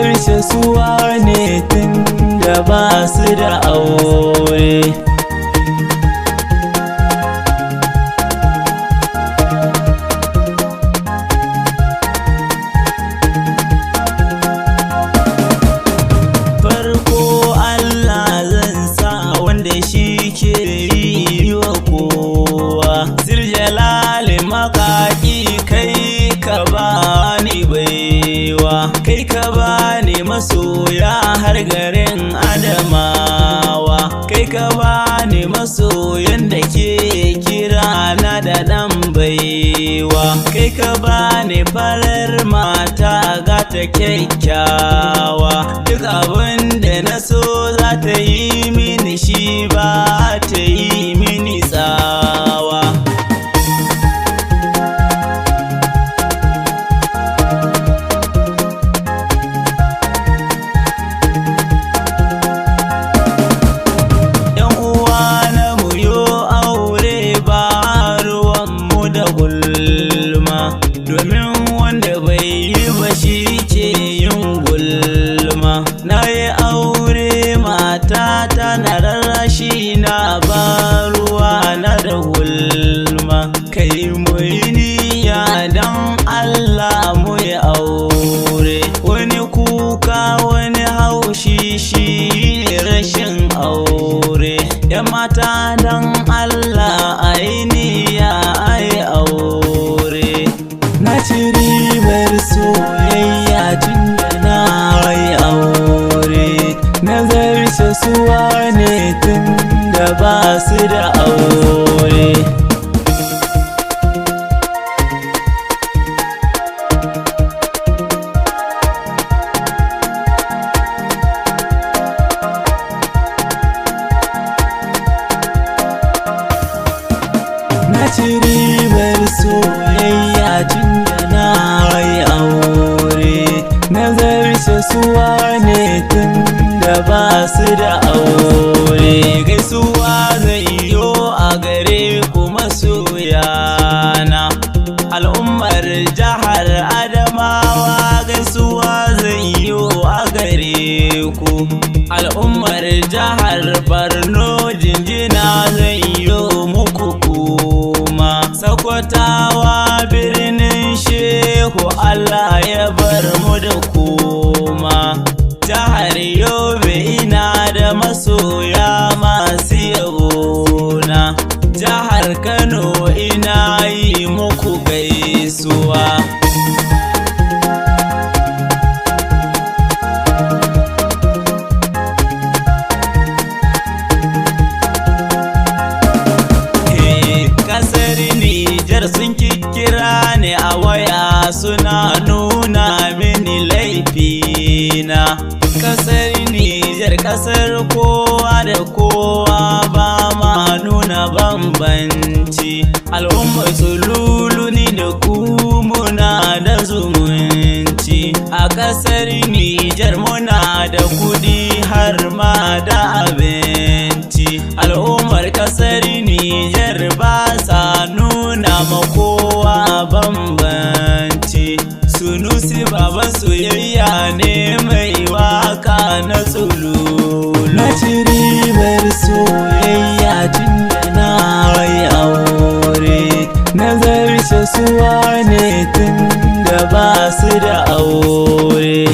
Nazarce suwa ne tun da ba su da aure. Farko Allah zan sa wanda shi ke yi wa kowa. Ziljalali makaki, kai ka bani baiwa, kai ka bani masoya har garin Adamawa, kai ka bani masoyan da ke kira na da ɗan baiwa, kai ka bani farar mata gata kyakkyawa. Duk abin da na so za ta yi mini shi, ba ta yi mini tsawa. Yan uwa na, mu yo aure, ba ruwan mu da gulma, domin wanda bai yi ba shi ke yin gulma. Na yi aure, mata na rarrashi na, ba ruwa na da gulma. Kai, mu yi niyya don Allah mu yi aure. Wani kuka, wani haushi, shi ne rashin aure. Ya mata, don Allah a yi niyya a yi aure. Na ci ribar soyayya tun da na yi aure. Nazarce suwa ne tun da ba su da aure. Na ci ribar soyayya tun da na yi aure. Nazarce suwa ne tun da ba su da aure. Gaisuwa zai yo a gare ku masoyana, al'ummar jihar Adamawa. Gaisuwa zai yo a gare ku, al'ummar jihar Borno. Jinjina zai yo muku kuma Sakwatawa, birnin Shehu, Allah ya bar mu da kuma jihar Yobe. Ina da masoya masu yabona. Jihar Kano, ina yi muku gaisuwa. Kasar Nijar sun kikkira ne a waya, suna nuna mini laifina. Kasar Nijar kasar kowa da kowa, ba ma nuna bambanci. Al'ummar Sululu, ni da ku muna da zumunci. A kasar Nijar muna da kudi har ma da abinci. Al'ummar kasar Nijar ba sa nuna ma kowa bambanci. Sunusi baban soyayya ne, mai waka na Tsulu. Na ci ribar soyayya tun da na yi aure. Nazarce suwa ne tun da ba su da aure.